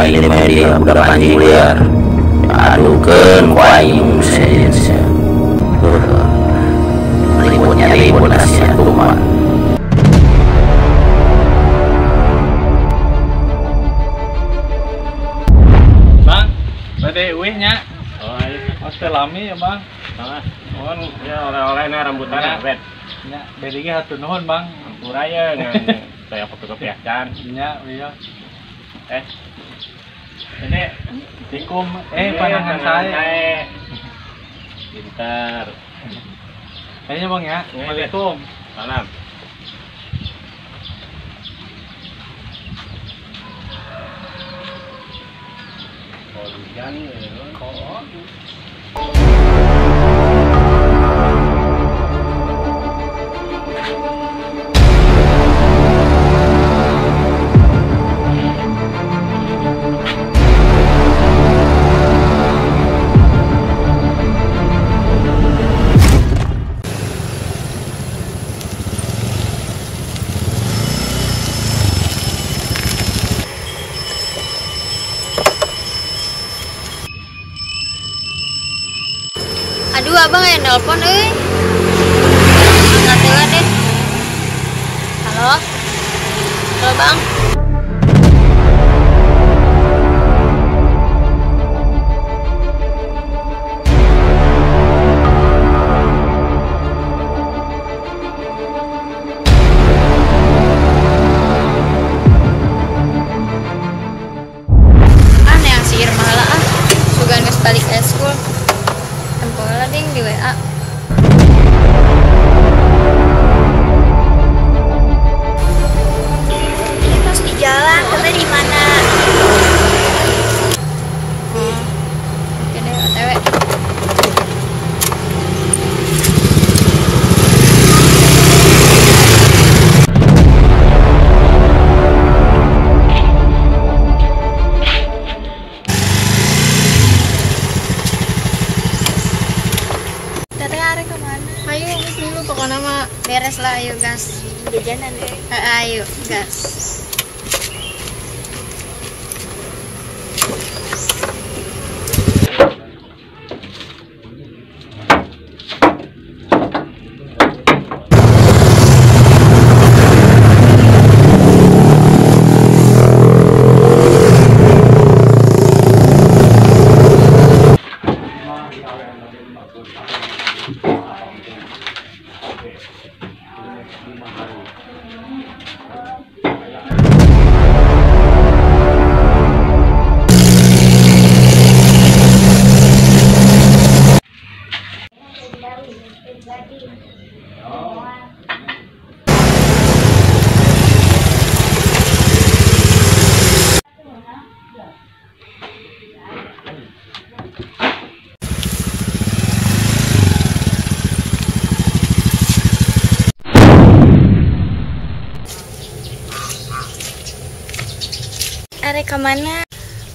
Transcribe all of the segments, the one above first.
aing di media budak anjing liar. Adukeun ku aing sejen sia. Ributnya ribut sia tuh mah. Bang, bade uih nya. Oh, iya. Mas lami ya, Bang. Salah. Mohon ya oleh-olehna rambutan awet. Nya, bade ge hatur nuhun, Bang. Hampura ya ngan saya fotokopi acan. Nya, iya. Ini tikum pandangan saya. Pintar. Kayaknya Bang ya. Assalamualaikum. Salam. Aduh, abang yang nelpon euy. Angkat heula deh. Halo. Halo, Bang. Ah, neang si Irma heula ah. Sugan geus balik eskul. Tempo heula ding di WA. Ini pas di jalan, katanya di mana? Oke deh, OTW. Teteh arek kemana? Ayo, geus dulu pokoknya mah beres lah, ayo gas. Jajanan deh. Ayo gas. Arek kemana?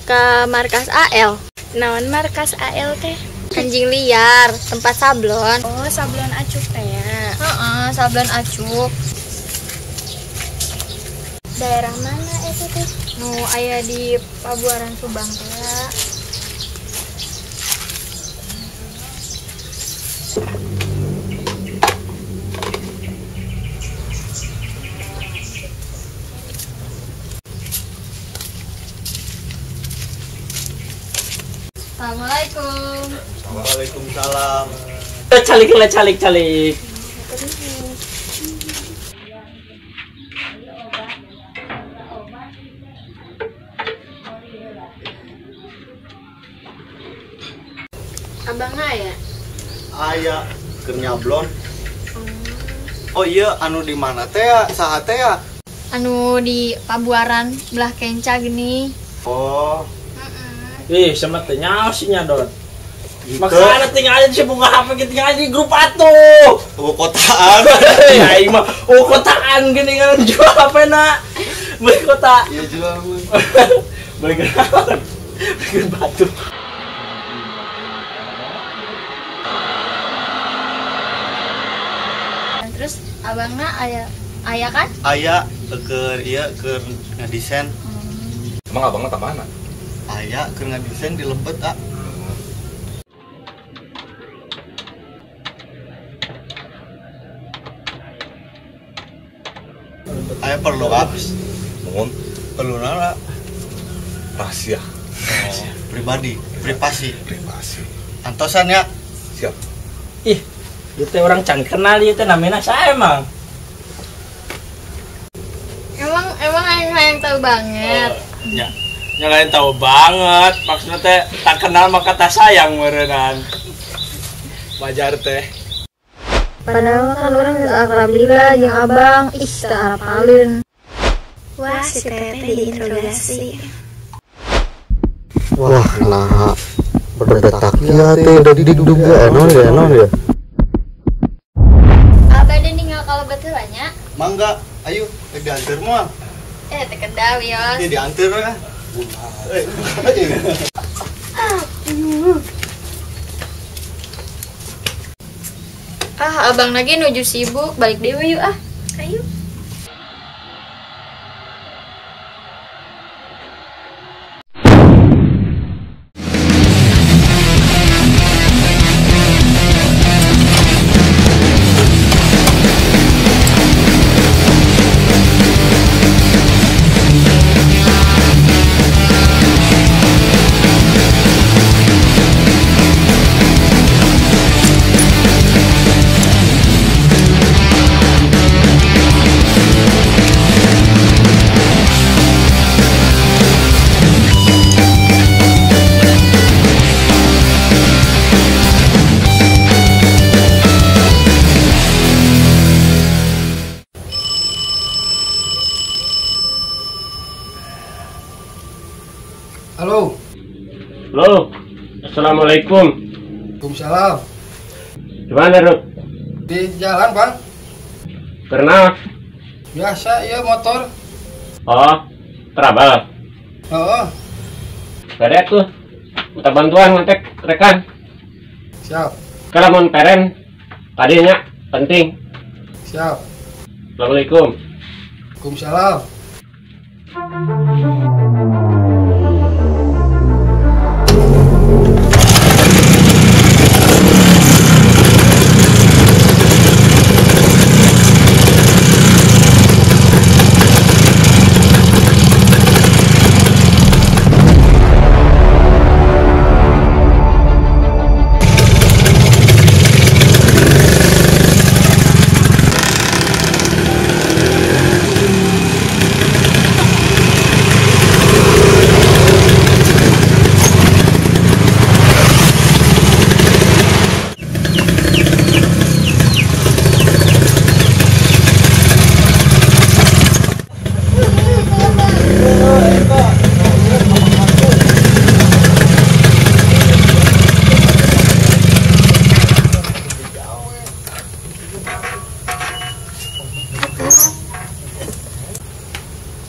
Ke markas AL. Naon markas AL teh? Anjing liar, tempat sablon. Oh, sablon acuk teh ya. Heeh, sablon acuk. Daerah mana itu teh? Nu aya di Pabuaran Subang teh. Assalamualaikum. Waalaikumsalam. Calik lah, calik, calik. Abang aya? Aya keur nyablon. Oh iya, anu di mana teh ya? Saha teh ya? Anu di Pabuaran belah Kenca gini. Oh. Ih, sama teh nyaos sih nyadon. Makanya tinggal aja sih bunga HP gitu tinggal aja di grup atuh. Oh, kotaan. Ya aing mah oh kotaan gini kan jual HP na. Beli kota. Iya jual mah. Beli naon? Beli batu. Terus abangna aya aya kan? Aya keur ieu keur ngadesain. Emang abangna ka mana? Aya keur ngadesain di lebet ah. Aya perlu abis. Mohon perlu nala rahasia. Oh, pribadi, privasi. Privasi. Antosan ya. Siap. Ih, itu orang can kenal ieu teh namina saya emang. Emang hayang tahu banget. Oh, ya. Yang lain tahu banget, maksudnya teh tak kenal maka tak sayang meureunan. Wajar teh. Padahal kan orang geus akrab lila jeung abang, ih teu arapaleun. Wah, si teteh diinterogasi. Wah, nah berdetak ya teh udah diduga naon ya naon ya. Abah dan ninggal kalau betul banyak. Mangga, ayo diantar moal. Teh kedap yos. Ini diantar kan. Ah, abang lagi nuju sibuk, balik dewe yuk ah. Ayo. Halo. Halo. Assalamualaikum. Waalaikumsalam. Gimana, Rut? Di jalan, Bang. Karena biasa ya motor. Oh, terabal. Oh. Gak tuh. Minta bantuan ngontek rekan. Siap. Kalau mau peren tadinya penting. Siap. Assalamualaikum. Waalaikumsalam.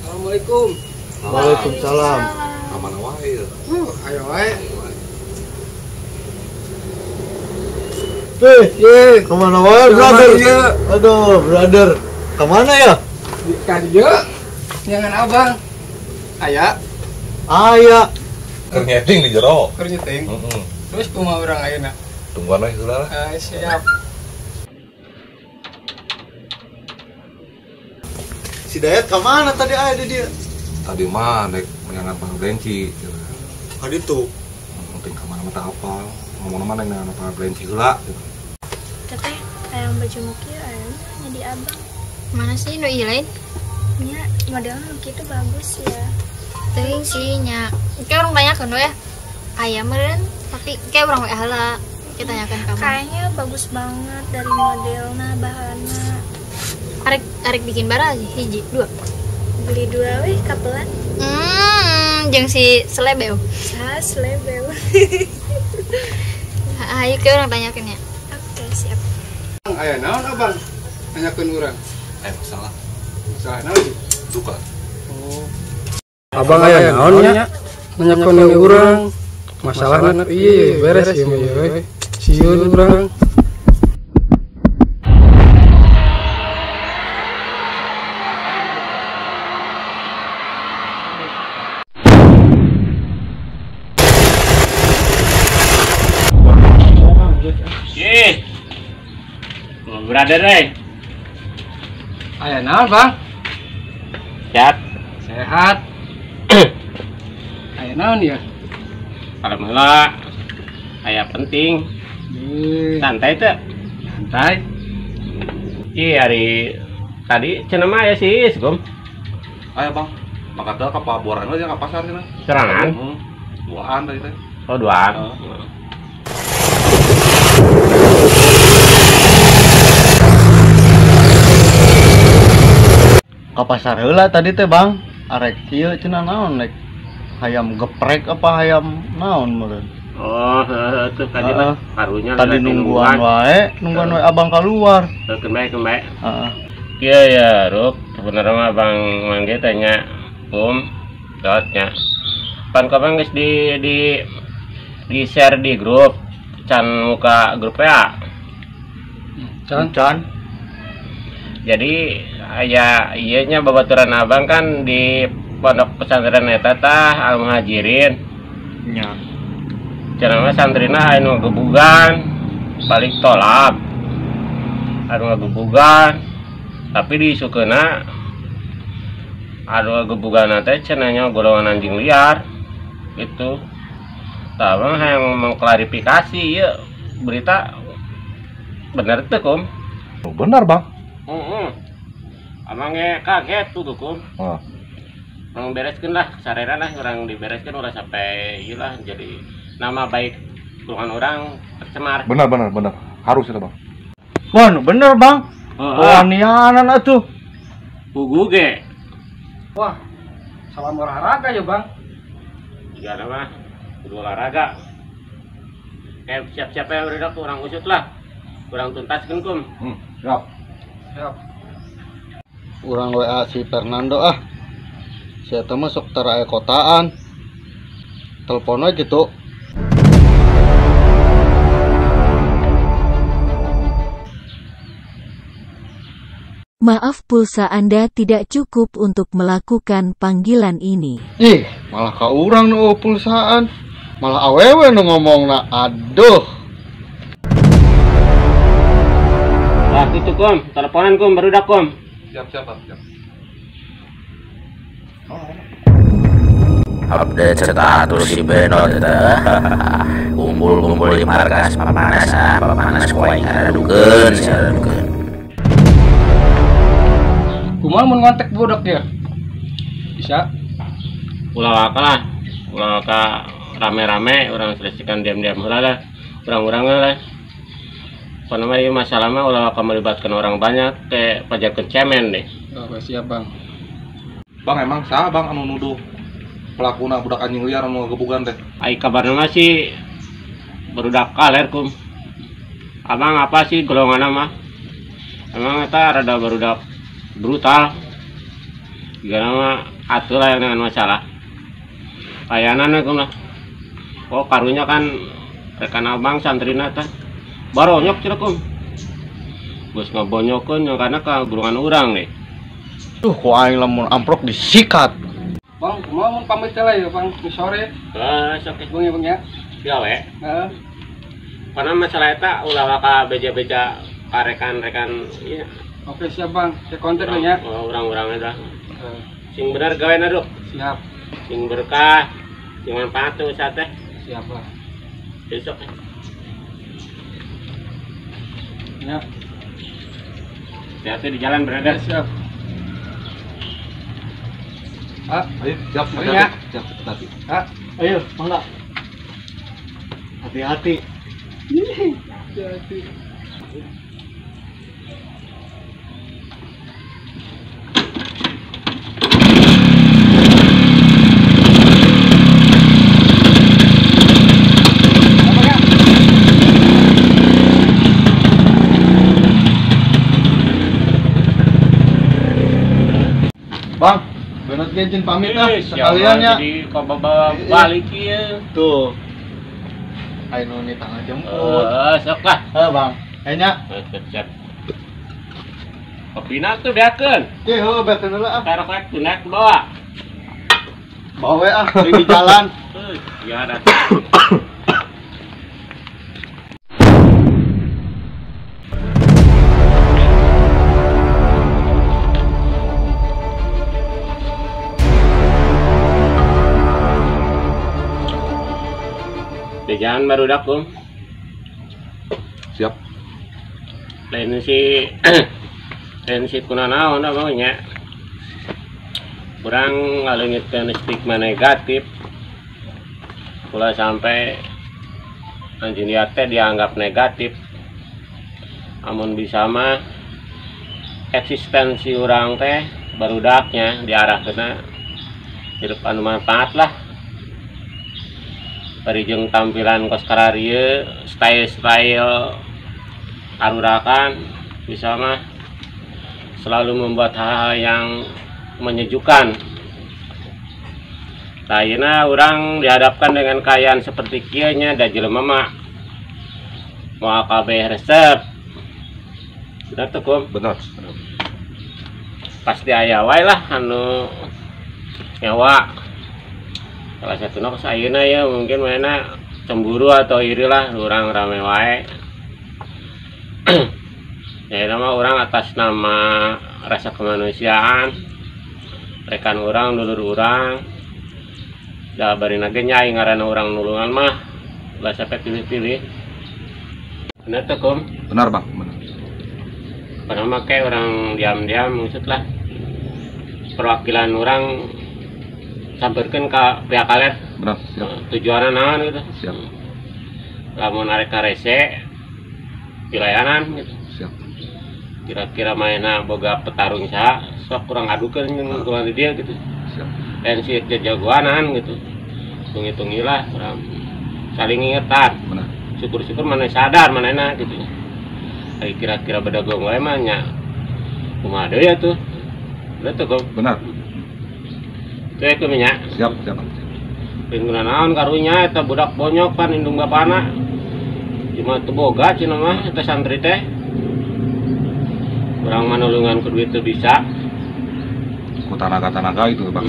Assalamualaikum. Waalaikumsalam. Aman wae. Ayo wae. Eh, kemana wae, brother? Aduh, brother. Kemana ya? Ka dieu. Nyangan abang. Aya. Aya. Keur nyeting di jero. Keur nyeting. Heeh. Terus kumaha urang ayeuna? Tungguan we heula lah. Siap. Si Dayat kemana tadi aya di dia? Tadi mah naik menyangan pang belenci. Tadi tuh. Penting kemana mah tak apa. Ngomong mah naik menyangan pang belenci heula. Teteh, hayang baju muki aya jadi abang. Mana sih nu ieu lain? Nya, modelnya nu kitu bagus ya. Teuing sih nya. Kayak orang tanyakeun we ya. Aya meureun, tapi kayak urang we heula. Kita tanyakan kamu. Kayaknya bagus banget dari modelna, bahanna. Arek bikin bara aja, hiji, dua. Beli dua weh kapelan. Jeung si selebeu. Sa selebeu. Ayo ke orang tanyakeun ya. Oke, siap. Aya naon abang? Nanyakeun urang. Masalah. Masalah naon sih? Duka. Oh. Abang aya naon nya? Nanyakeun urang. Masalahna ieu beres ieu mah we. Sieun urang. Brother euy. Aya naon, Bang? Sehat. Sehat. Aya naon ya? Alhamdulillah. Aya penting. Santai teh. Santai. Ih, hari tadi cenah mah aya si Is, Gom. Aya, Bang. Maka teh ka paboran we ka pasar cenah. Serangan? Duaan tadi teh. Oh, duaan. Ka pasar heula tadi teh, Bang. Arek kieu cenah naon rek hayam geprek apa hayam naon meureun. Oh, heeh tuh tadi mah karunya tadi nungguan wae, nungguan wae abang keluar. Keun bae, keun bae. Heeh. Kieu ya, Rup. Sebenarnya mah Abang mangge tanya Kum dotnya. Pan kapan geus di share di grup can muka grup ya. Can. Can. Jadi aya ieu nya babaturan abang kan di pondok pesantren eta tah Al Muhajirin. Nya. Cenah mah santrina anu gebugan balik tolak. Anu gebugan tapi diisukeuna anu gebugan teh cenah nya golongan anjing liar gitu. Tah abang hayang mengklarifikasi ieu berita bener teu, Kum? Oh, benar, Bang. Heeh. Abang ge kaget tuh, Kum. Oh. Urang bereskeun lah, sarera lah urang dibereskeun ulah sampai ieu lah jadi nama baik golongan orang tercemar. Benar, benar, benar. Harus itu, Bang. Wah, bener, Bang. Wanianan atuh. Pugu ge. Wah, salam olahraga ya, Bang. Iya mah, kudu olahraga. Kayak siap-siap ya udah kurang usut lah. Kurang tuntaskeun, Kum. Siap. Siap. Urang WA si Fernando ah. Si eta mah sok tara aya kotaan. Telepon we gitu. Maaf, pulsa Anda tidak cukup untuk melakukan panggilan ini. Ih, malah ka urang nu pulsaan. Malah awewe nu ngomongna. Aduh. Lah gitu, Kum. Teleponan, Kum, barudak, Kum. Siap, siap, Bang. Siap. Update status si Benot teh. Kumpul-kumpul di markas papanas, papanas ku aing aradukeun, si aradukeun. Kumaha mun ngontek budak ya? Bisa? Ulah waka lah. Ulah waka rame-rame urang selesaikan diam-diam heula lah. Urang-urang lah. Pokona mah ieu masalah mah ulah waka melibatkan orang banyak kayak pajarkeun cemen deh. Oh, siap, Bang. Bang, emang saha, Bang, anu nuduh pelakuna budak anjing liar anu ngagebugan teh? Ai kabarna mah sih barudak kaler, Kum. Abang apa sih golonganna mah? Emang eta rada barudak brutal. Jika mah atuh lah yang dengan masalah. Layanan kum lah. Oh, karunya kan rekan abang santrina teh baronyok cenah, Kum. Geus ngabonyokeun yang karena ka golongan urang deh. Duh, ku aing lamun amprok disikat. Bang, kumaha mun pamit lah ya, Bang, di sore. Heeh, sok Bang ya, Bang ya. Siap we. Heeh. Karena masalah eta ulah waka beja-beja ka rekan-rekan ieu. Oke, siap, Bang. Saya kontak ya. Orang-orang eta. Sing bener gawe na, Duk. Siap. Sing berkah, sing manfaat tuh usaha teh. Siap, Bang. Besok. Ya. Hati-hati di jalan, brother. Siap. Ah, ayo, siap, ayo, ya. Siap, hati-hati. Ah, ayo, mangga. Hati-hati. Hati-hati. Bang, Benot gencin pamit lah sekalian ya. Jadi kok bawa balik ieu. Tuh. Ayo nu tangan jemput. Sok lah. Heuh, Bang. Ayo nya. Siap. Kopina tuh beakeun. Oke, heuh beakeun heula ah. Taruh rek tunak bawa. Bawa we ah di jalan. Ya dah. Bejaan barudak kum. Siap. Lain si kunanaon abang nya. Kurang ngaleungitkeun stigma negatif. Ulah sampai anjing liar teh dianggap negatif. Amun bisa mah eksistensi urang teh barudaknya diarahkeunna hidup anu manfaat lah. Bari jeung tampilan kos kararieu, style-style arurakan bisa mah selalu membuat hal-hal yang menyejukkan. Nah, ayeuna urang dihadapkan dengan kaayaan seperti kieu nya da jelema mah moal kabeh resep. Bener tuh, Kum? Bener. Pasti aya wae lah anu nyawa. Salah satuna kos ayeuna ya mungkin mana cemburu atau iri lah urang rame wae. Ya nama orang atas nama rasa kemanusiaan, rekan orang, dulur orang, da barina ge nya ngaranna urang nulungan mah ulah sampai pilih-pilih. Bener tuh, Kum? Benar, Bang, benar. Padahal mah kayak orang diam-diam maksud lah perwakilan orang samperkeun ka pihak kaler. Benar, siap. Tujuanna naon gitu. Siap. Lamun arek karese wilayanan gitu. Siap. Kira-kira mainna boga petarung saha sok kurang adukeun jeung lingkungan di dia gitu. Siap. Dan si jagoanan gitu. Hitung-hitungilah urang saling ingetan. Benar. Syukur-syukur mana sadar manehna gitu. Ari kira-kira bedagong wae mah nya kumaha deui atuh. Bener tuh, Kum? Benar. Itu ya, Kum, nya. Siap, siap. Lingkungan naon karunya eta budak bonyok pan indung bapana. Cuma teu boga cenah mah eta santri teh. Urang mah nulungan ku duit teu bisa. Ku tanaga-tanaga itu, Bang.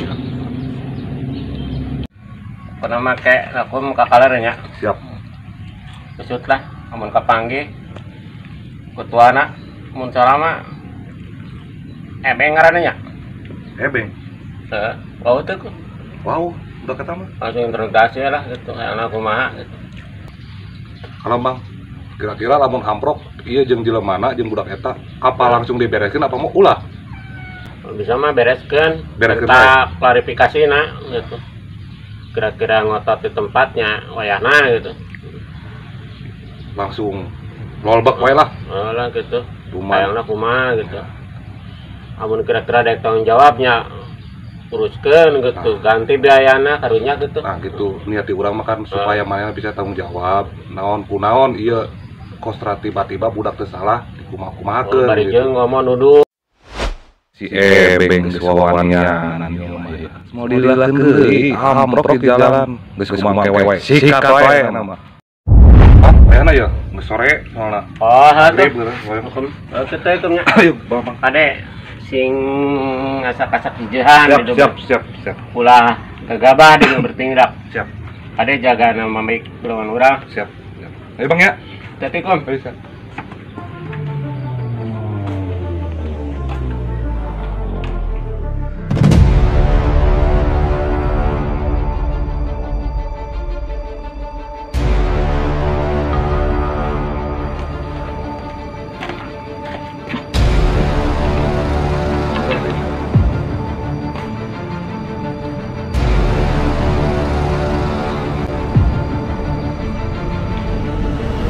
Pernah make aku ka kaler nya. Siap. Pesut lah amun kapanggih ketuana mun salah mah ebeng ngaranna nya. Ebeng. Heeh, wau teu ku. Wau, udah kata mah. Langsung interogasi lah gitu, hayangna kumaha gitu. Kalau Bang, kira-kira lamun amprok ieu jeung jelemana jeung budak eta apa langsung dibereskeun apa mau ulah? Bisa mah bereskeun, bereskeun minta klarifikasi na gitu. Kira-kira ngotot di tempatnya wayahna gitu. Langsung lolbek wae lah. Oh lah gitu. Hayangna kumaha gitu. Amun kira-kira daek tanggung jawabnya uruskeun gitu, nah, ganti biayana karunya gitu. Nah gitu, niat di urang mah kan supaya manehna bisa tanggung jawab. Naon kunaon ieu kostra tiba-tiba budak teu salah dikumaha-kumahakeun. Oh, bari jeung ngomong nuduh. Si ebeng geus wawanian ieu mah. Moal dilakeun deui, amprok di jalan geus kumaha kewe. Sikat wae na mah. Ah, wayahna ya, geus sore soalna. Oh, hatuh. Oh, kitu nya. Ayo, Bang. Kade sing ngasak-asak hijehan siap, siap, siap, siap. Ulah gegabah dengan bertindak. Siap. Kade jaga nama baik golongan urang. Siap, siap. Ayo Bang ya. Hati-hati, Kom. Ayo, siap.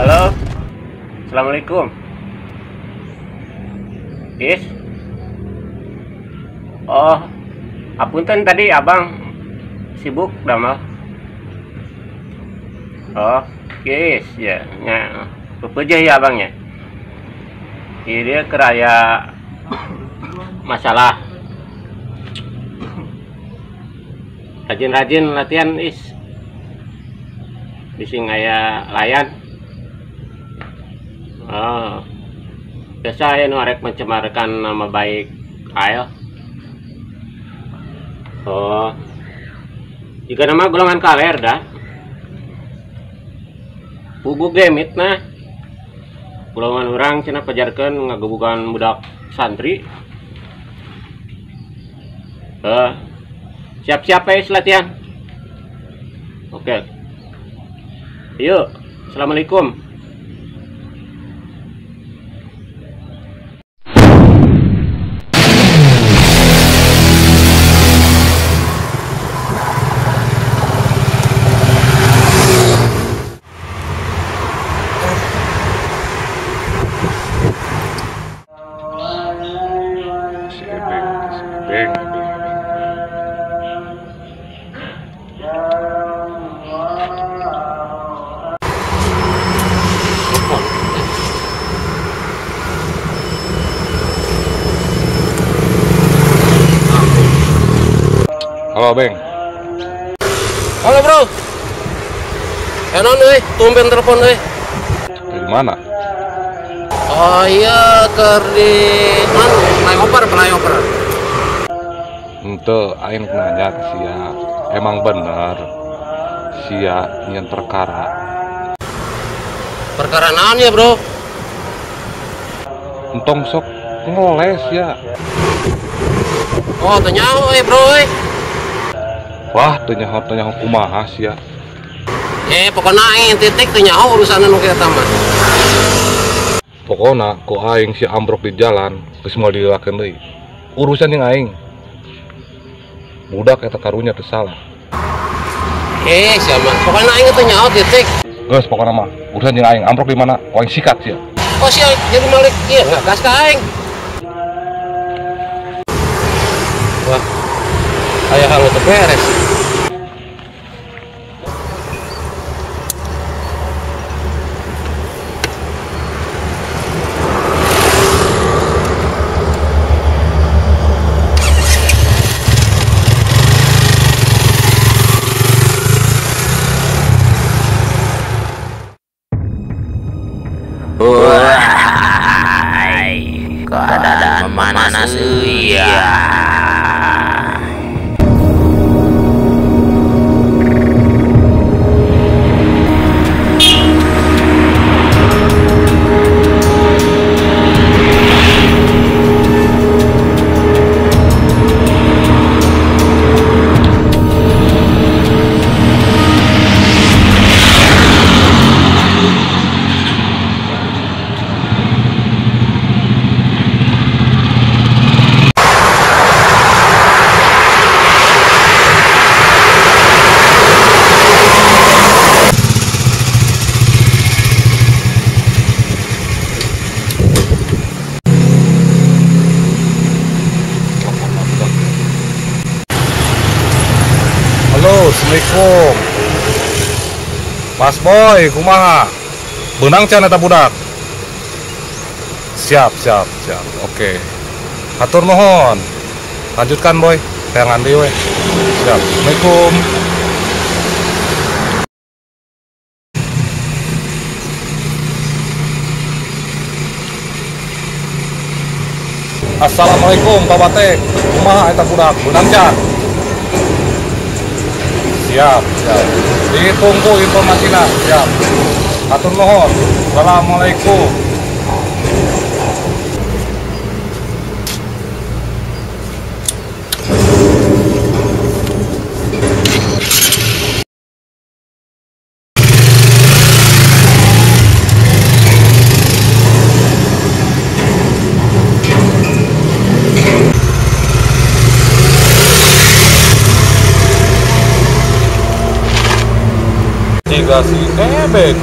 Halo, assalamualaikum. Is, oh, apunten tadi abang sibuk damel. Oh, yes, ya, nya, pepeje ya abangnya. Ini keraya masalah. Rajin-rajin latihan is, bising aya layan. Oh, biasa ya nu arek mencemarkan nama baik Ael. Oh, jika nama golongan kaler dah. Pugu gemit nah. Golongan orang cenah pajarkeun ngagebugan budak santri. Siap-siap ya latihan. Oke. Yuk, assalamualaikum. Si Ebeng, si Ebeng, Ebeng, Ebeng. Halo, Beng. Halo, Bro. Enon euy, tumben telepon euy. Dari mana? Oh iya, keur di mana? Flyover, flyover. Ente aing nanya ke sia. Emang bener sia nyen perkara. Perkara naon ya, Bro? Entong sok ngoles ya. Oh, teu nyaho euy, Bro euy. Wah, teu nyaho kumaha sia. Pokona aing titik teu nyaho urusan nu kieu mah. Pokona ku aing si ambrok di jalan geus moal dilakeun deui. Urusan jeung aing. Budak eta karunya teu salah. Sia mah. Pokona aing teu nyaho titik. Geus pokona mah urusan jeung aing ambrok di mana ku aing sikat sia. Oh sia jadi malik ieu gas ka aing. Wah. Aya hal teu beres. Wah, keadaan memanas ya. Halo, assalamualaikum. Mas Boy, kumaha? Beunang can eta budak? Siap, siap, siap. Oke. Hatur nuhun. Lanjutkan, Boy. Teangan deui we. Siap. Assalamualaikum. Assalamualaikum, Pak Batek. Kumaha eta budak? Beunang can? Siap, siap. Ditunggu informasinya. Siap. Hatur nuhun. Assalamualaikum. Tiga si Ebeng.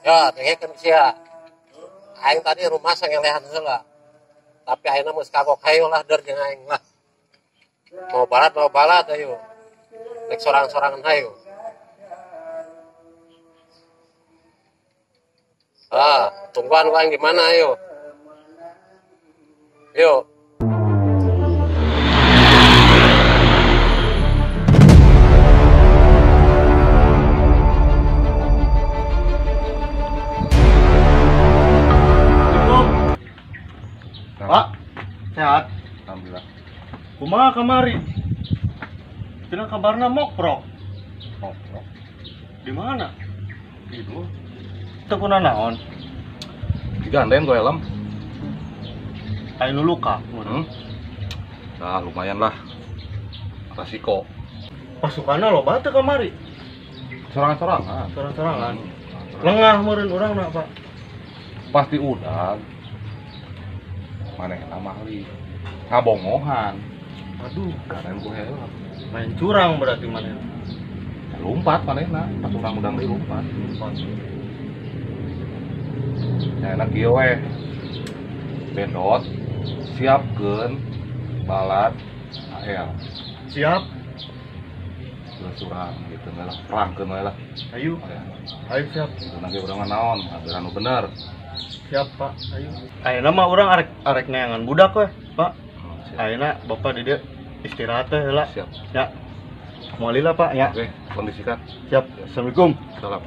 Ya, dengekeun sia. Aing tadi rumah sangelehan heula. Tapi ayeuna geus kagok hayo lah der jeung aing lah. Mau balat ayo. Rek sorang-sorangan hayo. Ah, tungguan aing di mana ayo. Yuk. Pak, sehat? Alhamdulillah. Kumaha kamari? Cenah kabarna mokrok. Mokrok. Di mana? Itu. Teu kuna naon? Diganden ku helm. Aya nu luka. Nah, lumayan lah. Resiko. Pasukanna loba teu kamari? Sorangan-sorangan. Sorangan-sorangan. Lengah meureun urangna, Pak. Pasti udah. Manehna mahli ngabongohan. Aduh, karen ku helm. Main curang berarti manehna. Ya, lompat manehna, pas urang udang deui lompat. Ya enak kieu we. Bendot siapkeun balat AL. Siap. Geus urang gitu lah, perangkeun we lah. Ayo. Ayo siap. Itu nanti urang mah naon, aturan nu bener. Siap, Pak. Ayo. Ayeuna mah urang arek neangan budak we, Pak. Ayeuna Bapak di dieu istirahat teh heula. Siap. Ya. Moal lila, Pak, ya. Oke, kondisikan. Siap. Assalamualaikum. Salam.